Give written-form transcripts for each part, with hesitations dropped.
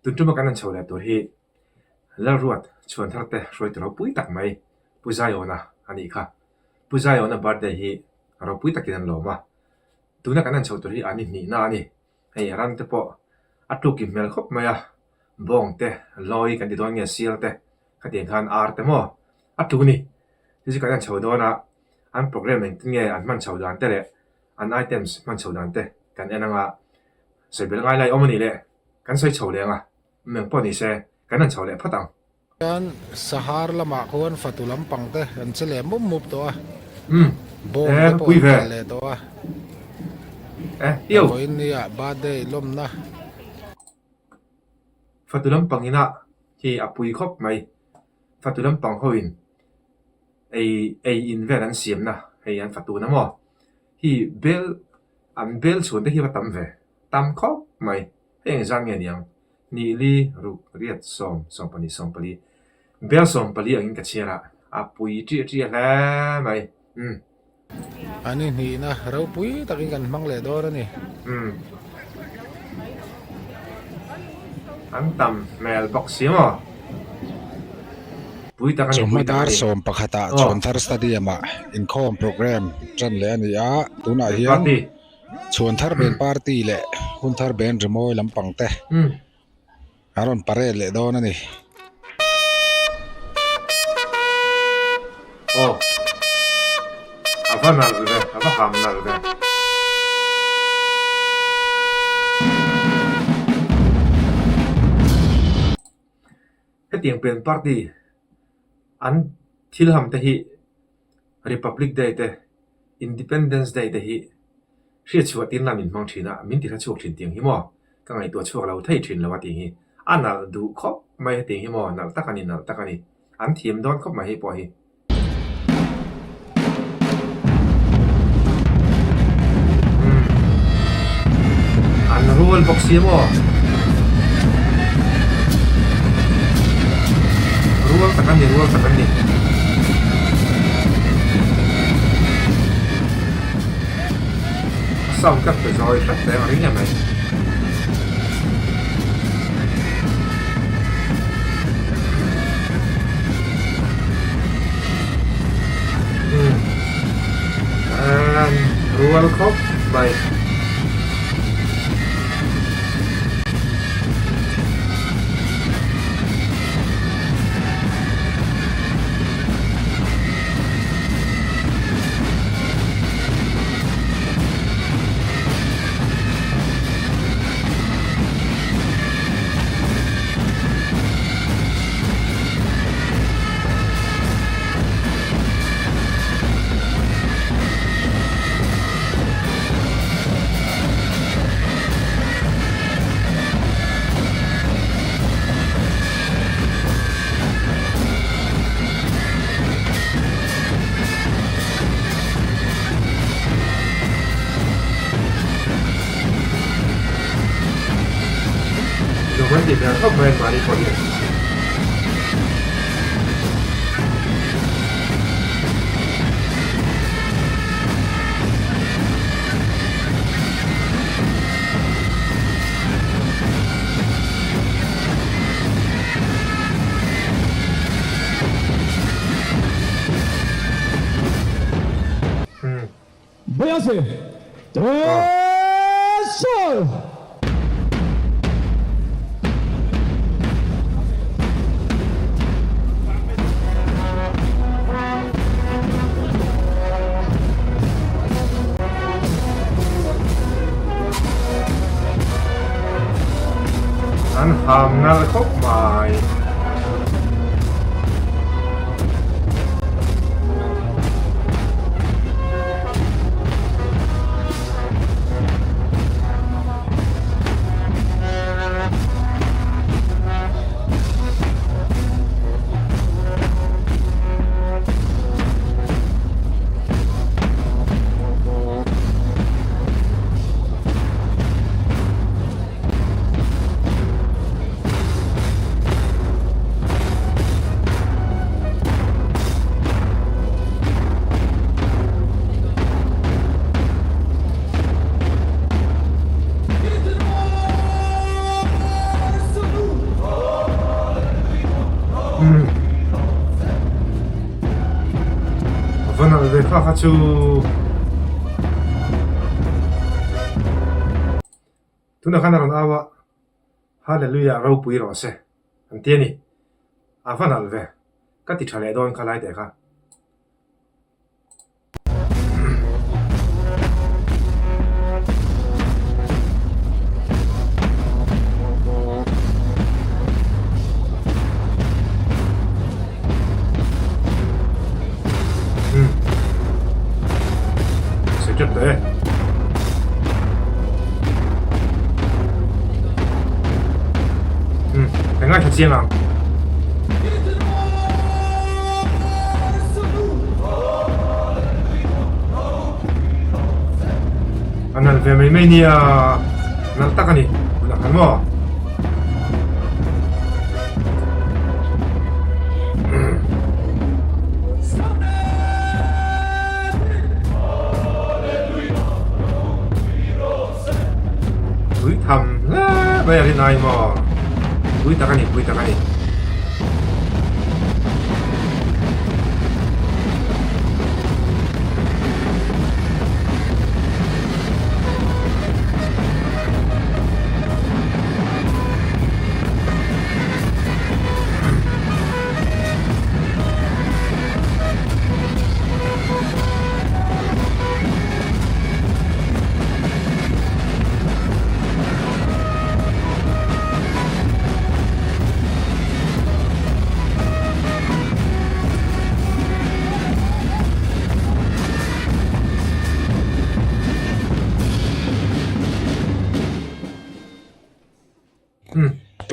Tun tuma kan han chho leh tur hi Lalruat Chhuanthar te hruaitu ropui tak mai Pu Zaiawna a nih kha. Pu Zaiawna birthday hi ropui takin an lawm a, tuna kan han chho tur hi an inhnihna a ni. Hei ran te pawh a tluk in hmel khawp mai a, bawng te, lawi kan ti dawn nge sial te, khatiang khan ar te maw a tluk a ni. Chu chu kan han chho dawn a, an programme engtin nge an hman chho dan te leh an items hman chho dan te kan en anga sawi belh ngai lai awm a nih le, kan sawi chho leh ang a, meng pawh ni se kan han chho leh phawt ang. Chuan Sahar lamah khuan fatu lampang te an che leh mup mup tawh a, bawng te pawh an kal leh tawh a, vawiin nia birthday lawmna. Fatu lampang ina hi a pui khawp mai, fatu lampang ho in ei ei in vel an siamna hei an fatu na maw, hi bel an bel chhuan te hi a va tam ve, tam khawp mai, hei engzat nge niang. Nihli, ruk, riat, sawm, 12, 14, bel 14 angin ka chhiar a, a pui ṭiah ṭiah hle mai. Umm. An inhnihna ropui takin kan hmang leh dawn a ni. Umm. An tam hmel bawk si maw? Pui tak a ni, Chawhma pui tak a dar ni. sawm pakhatah Aw. Chhuanthar Stadium-ah inkhawm programme ṭan leh a ni a, tunah Band hian party. Chhuanthar band party leh Hunthar band rimawi lampang te a rawn parade leh dawn a ni. Aw a va nalh ve, a va ham nalh ve. Hetiang band party an thil ham te hi Republic Day te Independence Day te hi hriatchhuah tir nan min hmang thin a, min ti hla chhuak thin tiang hi maw? Ka ngaihtuah chhuak lo thei thin lo a tih hi a nalh duh khawp mai hetiang hi maw? Nalh tak a ni, nalh tak a ni. An thiam dawn khawp mai hei pawh hi. Umm. An rual bawk si maw? Rual tak an ni, rual tak an ni. A sound ka pe zawi hret reng a ring em mai. Umm. An rual khawp mai. Nuam an tih hmel khawp mai an mahni pawh hian. An ham nalh khawp mai. Kha kha chu tunah khan a rawn au a, Hallelujah ropui rawh se an ti a ni. A va nalh ve, ka ti tha leh dawn kha lai teh kha. Chiang ang. A nalh ve mai mai nia, nalh tak a ni tunah khan maw. Pui tham hle mai a rinai maw? Pui tak a ni, pui tak a ni.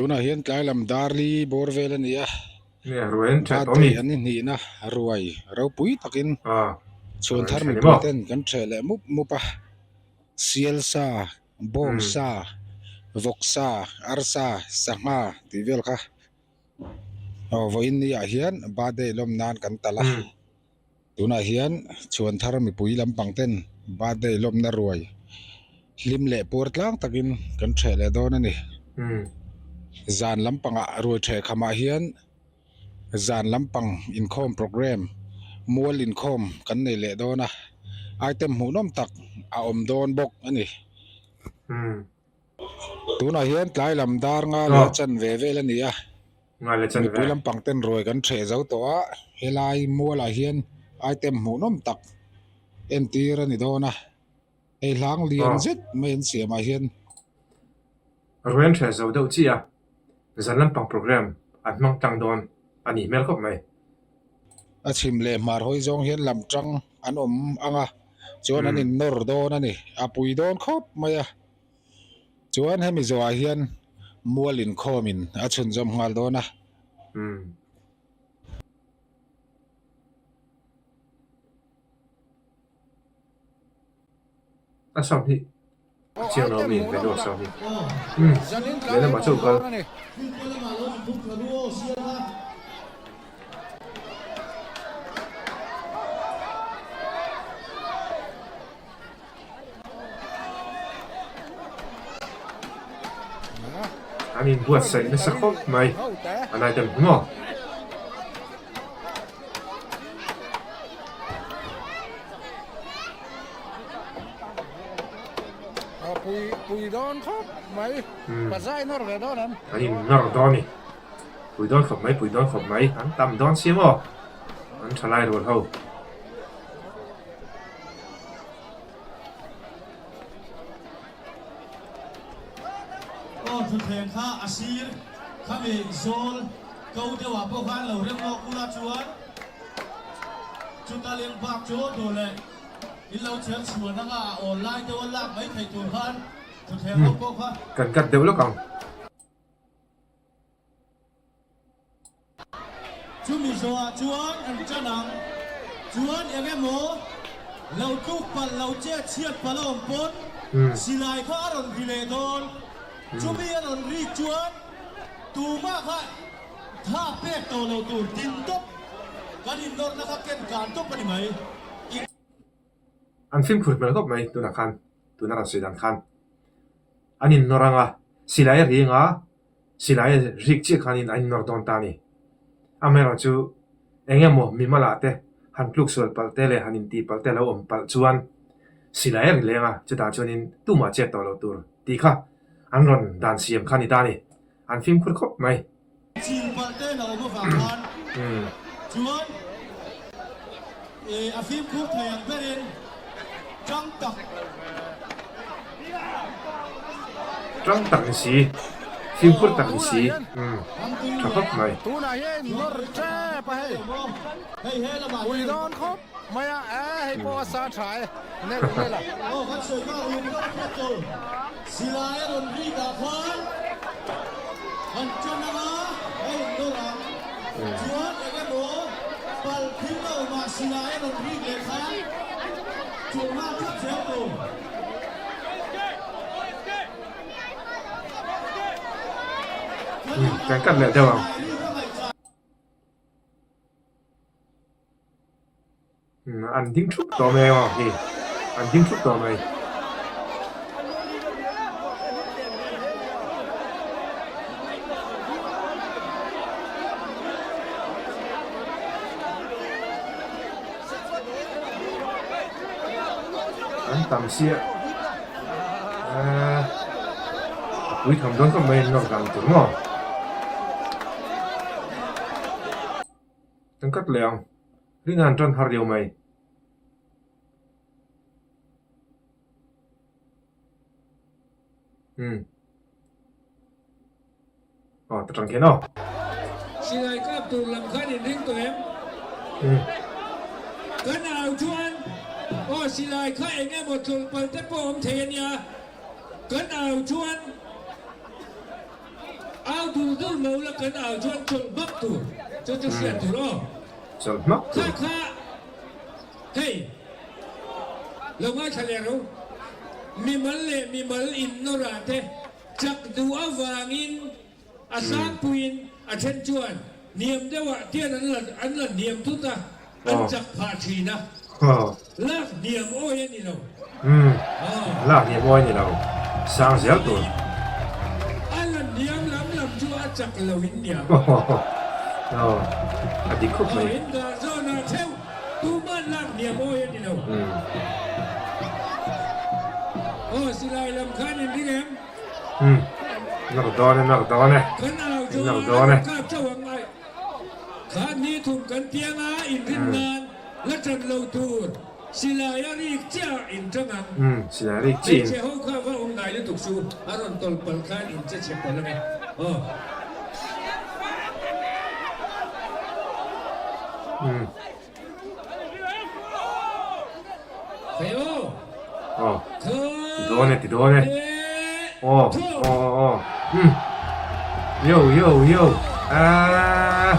Tunah hian tlai lam darli bawr vel a ni a. Birthday an inhnihna ruai ropui takin chhuan thar mipui ten kan ṭheh leh mup mup a. Sial sa, bawng sa, vawk sa, arsa, sangha tih vel kha aw vawiin ni ah hian birthday lawm nan kan talh a. Tunah hian chhuan thar mipui lampang ten birthday lawmna ruai hlim leh puar tlang takin kan ṭheh leh dawn a ni. Zan lampangah ruai ṭheh khamah hian zan lampang inkhawm programme mual inkhawm kan nei leh dawn a, item hmuhnawm tak a awm dawn bawk a ni. Tunah hian tlai lam dar nga leh chanve vel a ni a. Mipui lampang ten ruai kan ṭheh zo tawh a, helai mualah hian item hmuhnawm tak entir a ni dawn a, hei hlang lian zet mai an siamah hian. Ruai an ṭheh zo deuh chiah a, zan lampang programme an hmang tlang dawn a nih hmel khawp mai. A chhim leh hmar hawi zawng hian lam tang an awm ang a, chuan an innawr dawn a ni, a pui dawn khawp mai a. Chuan hemi zawhah hian mual inkhawmin a chhunzawm nghal dawn a. A sound hi a chiang lo ami radio sound hi. Umm lehlamah chu kal. An inbuatsaih nasa khawp mai a lai deuh hi maw. An innawr dawn a ni. Pui dawn khawp mai pui dawn khawp mai an tam dawn sia maw an thalai rual ho. Aw thutthleng kha a sir khami zawl ko deuhah pawh khan lo rem lawk ula chuan chuta leng bak chu duh leh in lo chher chhuan anga a awl lai deuha lak mai theih tur khan thutthleng ho pawh kha Kan cut deuh lawk ang. Chumi zawhah chuan an ṭan ang. Chuan eng emaw lo tluk palh lo che chhiat palh a awm pawn silai kha a rawn ri leh dawn. Chumi a rawn rik chuan tumah kha tha pek tawh lo tur din tawp kan innawrhna kha ken kan tawp a ni mai. An fimkhur hmel khawp mai tunah khan tuna rawn sawi dan khan an innawr ang a, silai a ri ang a, silai a rik chiah khanin an innawr dawn ta a ni. Amaherawhchu eng emaw mimal ah te Han tluk sual palh te leh han intih palh te lo awm palh chuan silai a ri leng a, chutah chuanin tumah chet tawh lo tur tih kha an rawn dan siam kha a ni ta a ni. An fimkhur khawp mai. Chil palh te lo awm avang khan chuan a fimkhur thei ang berin tang tak. Tang tak ni si, fimkhur tak ni si, tha khawp mai. Tunah hian nawr tep a hei, ui dawn khawp mai a, e hei pawh a sa tha e, nel nel a. Aw kan sawi kha ui dawn khawp tur, silai a rawn rik ah khan han tan anga a in nawr ang, chuan eng emaw pal thil a awm ah silai a rawn rik leh khan chawlh nghal thap zel tur. Kan kat leh deuh ang. An ding thup tawh mai ang hi. An ding thup tawh mai. An tam sia. A pui tham dawn khawp mai an nawr dan tur maw? Kan kat leh ang. Rin an tan har riau mai. Umm. Aw ta tang khian aw. Silai kap tur lam khan in ring tawh em? Kan au chuan aw silai kha eng emaw tlawlh palh te pawh awm thei a nia. Kan au chuan au dur dur lo la kan au chuan chawlh hmak tur chu chu hriat tur aw. Chawlh hmak tur. Kha kha hei lo ngaithla leh ro. Mimal leh mimal in nawrah te Chak duh avangin a sangpuiin a then chuan hniam deuhah tian an la an la hniam thut a, an chak phah thin a. Lak hniam awi a ni lo. Umm, lak hniam awi a ni lo. Sang zel tur. A la hniam lam lam chu a chak lo in nia. Aw, a dik khawp mai. Aw, in dah zawnah theuh tuman lak hniam awi a ni lo. Aw, silai lam khan in ring em? Umm, nak dawn e, nak dawn e, Kan au in nak chuan dawn e. a kap chauh ang ai. Kha ni thum kan piang a, in rin nan la tan lo tur silai a rik chiah in tang ang. Umm, silai a rik chiah in. Hmeichhe ho kha va awm ngai lutuk chu a rawn tawlh palh khan in che chhe palh ang e. Aw. Umm. Aw ti dawn e ti dawn e aw aw aw umm yo yo yo aaa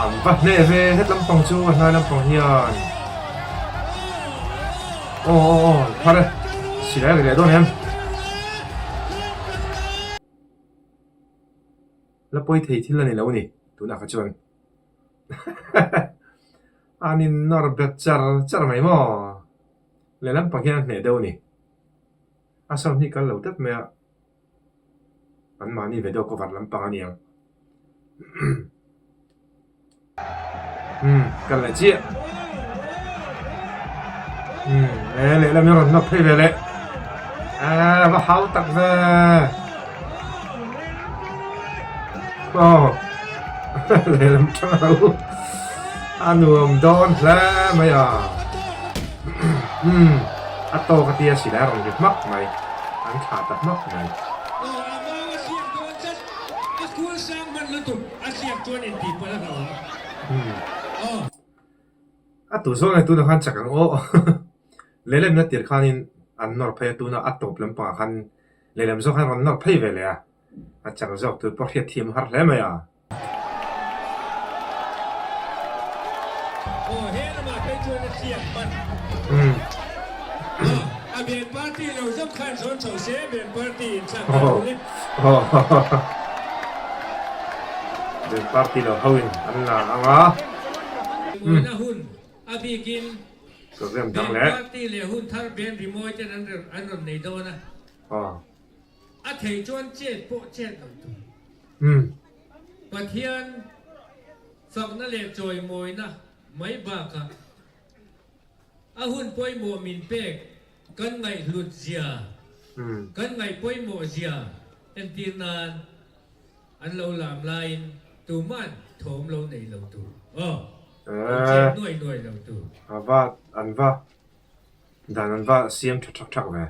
an va hneh ve het lampang chu a hnai lampang hian aw aw aw an phar e silai a ri leh dawn em. La pawi thei thil a ni lo ni tunah kha chuan an in nawr bet char char mai maw lehlam pang hian a hneh deuh a ni a sound hi kal lo tep mai a anmahni ve deuh cover lampang a ni ang. Umm kal leh chiah umm e lehlam hi rawn nawk phei ve leh a va hau tak ve aw lehlam tang lo a nuam dawn hle mai a umm a tawk a tia silai a rawn ri hmak mai an thlah ta hmak mai. A kul sang hman lutuk a hriat chuan intih palh a hlauhawm. Aw. A tu zawk nge tunah khan chak ang aw. Lehlemna tir khanin an nawr phei a, tuna a tawp lampangah khan lehlam zawk khan rawn nawr phei ve leh a, a chak zawk tur pawh hriat thiam har hle mai a. Aw he lamah phei chuan a hriat hman. Aw a ben party lo zawk khan sawn chho se ben party in thlak dan ul e. Ben party lo ho in an la ang a. Mawina hun a bikin Program ben dang leh. party leh hun thar ben rimawi ten an rawn nei dawn a. A thei chuan chet pawh chet lo tur. Pathian fakna leh chawimawina. mai bakah a hun pawimawh min pek kan ngaihhlut zia, kan ngaih pawimawh zia entir nan an lo lam laiin tuman thawm lo nei lo tur aw, lo chet nuai nuai lo tur. A va an va Dan an va siam tha thak thak ve.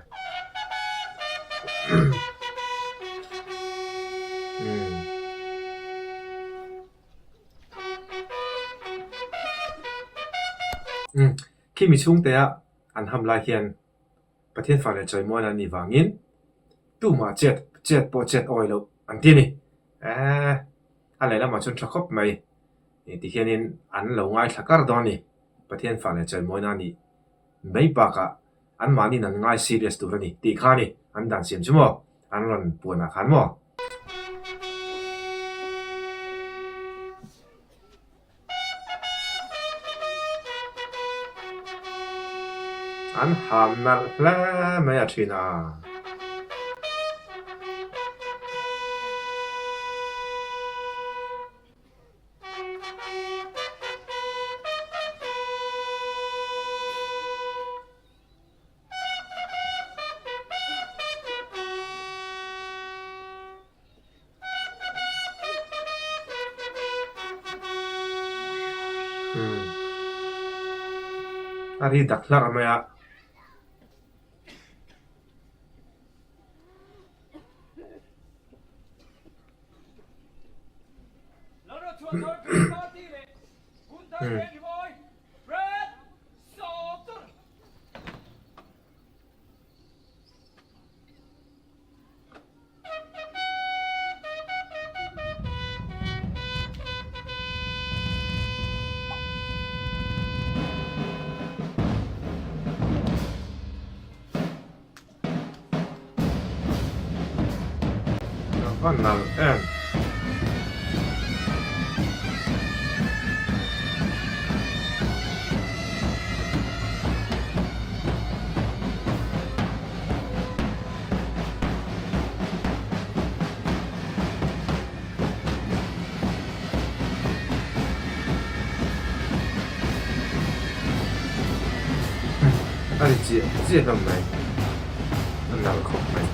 Umm khi mi chhungtea an ham lai hian Pathian fa leh chawimuan an nih vangin tumah chet chet pawh chet awi loh an ti a ni. Eeh a lehlamah chuan tha khawp mai tikhianin an lo ngaithla kar dawn a ni. Pathian fa leh chawimuan a nih mai bakah anmahniin an ngai serious tur a ni tih kha a ni an dan siam chu maw an rawn puanah khan maw. An ham nalh hle mai a thin a. A ri dak hlarh mai a. A nalh em. A ri chiah chiah hlawm mai, a nalh khawp mai.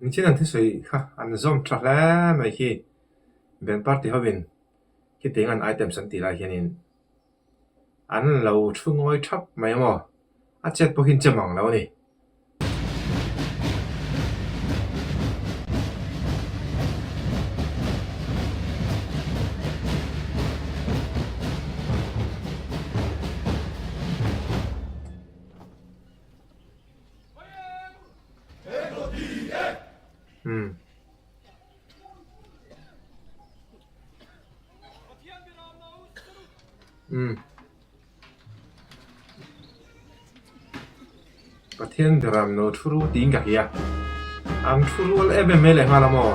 Engtin an thusawi kha an zawm tha hle mai khi band party hovin khitiang an items an tih lai hianin an lo thu ngawi thap mai a maw a chet pawh hi an che mang lo a ni. Umm. Umm. Pathian beram no thu ru tiin ka hria. An thu rual em em mai leh nghal a maw?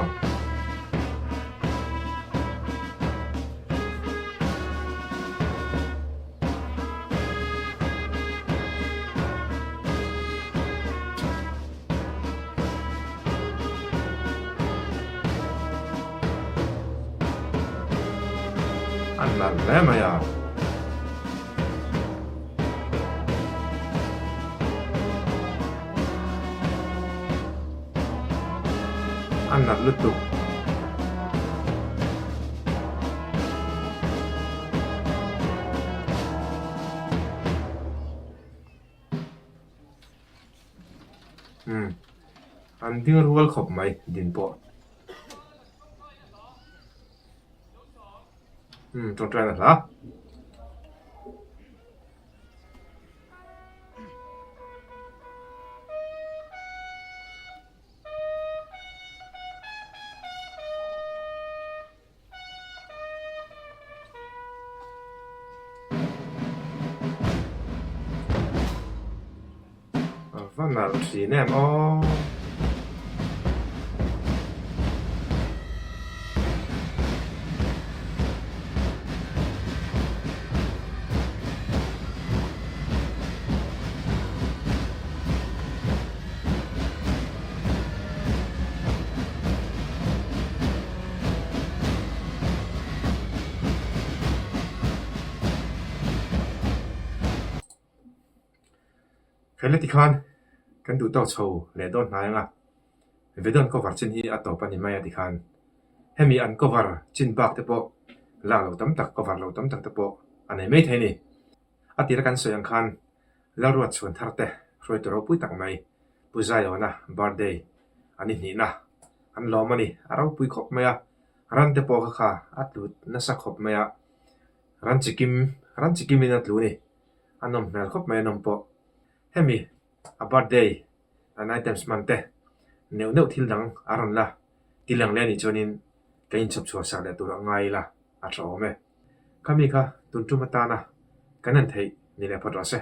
A nalh hle mai a. A nalh lutuk. An ding rual khawp mai din pawh. Umm tawngtaina hla. A va nalh thin em aw. Khaile tikhan kan duh tawk chho leh dawn hnai anga video an cover chin hi a tawp a ni mai a tikhan hemi an cover chin bak te pawh lak loh tam tak cover loh tam tak te pawh a nei maithei a ni. A tira kan sawi ang khan Lalruat chhuan thar te hruaitu ropui tak mai Pu Zaiawna birthday an i hnihna an lawm a ni. A ropui khawp mai a, ran te pawh kha kha a tlu nasa khawp mai a, ran chi kim ran chi kimin a tlu a ni. A nawm hmel khawp mai a nawm pawh. Hemi a birthday an items hman te neuh neuh thil dang a rawn la ti lang leh a nih chuanin ka inchhawp chhuah sak leh tur a ngai ila a tha awm e. Khami kha tun tum atana kan en theih ni leh phawt rawh se.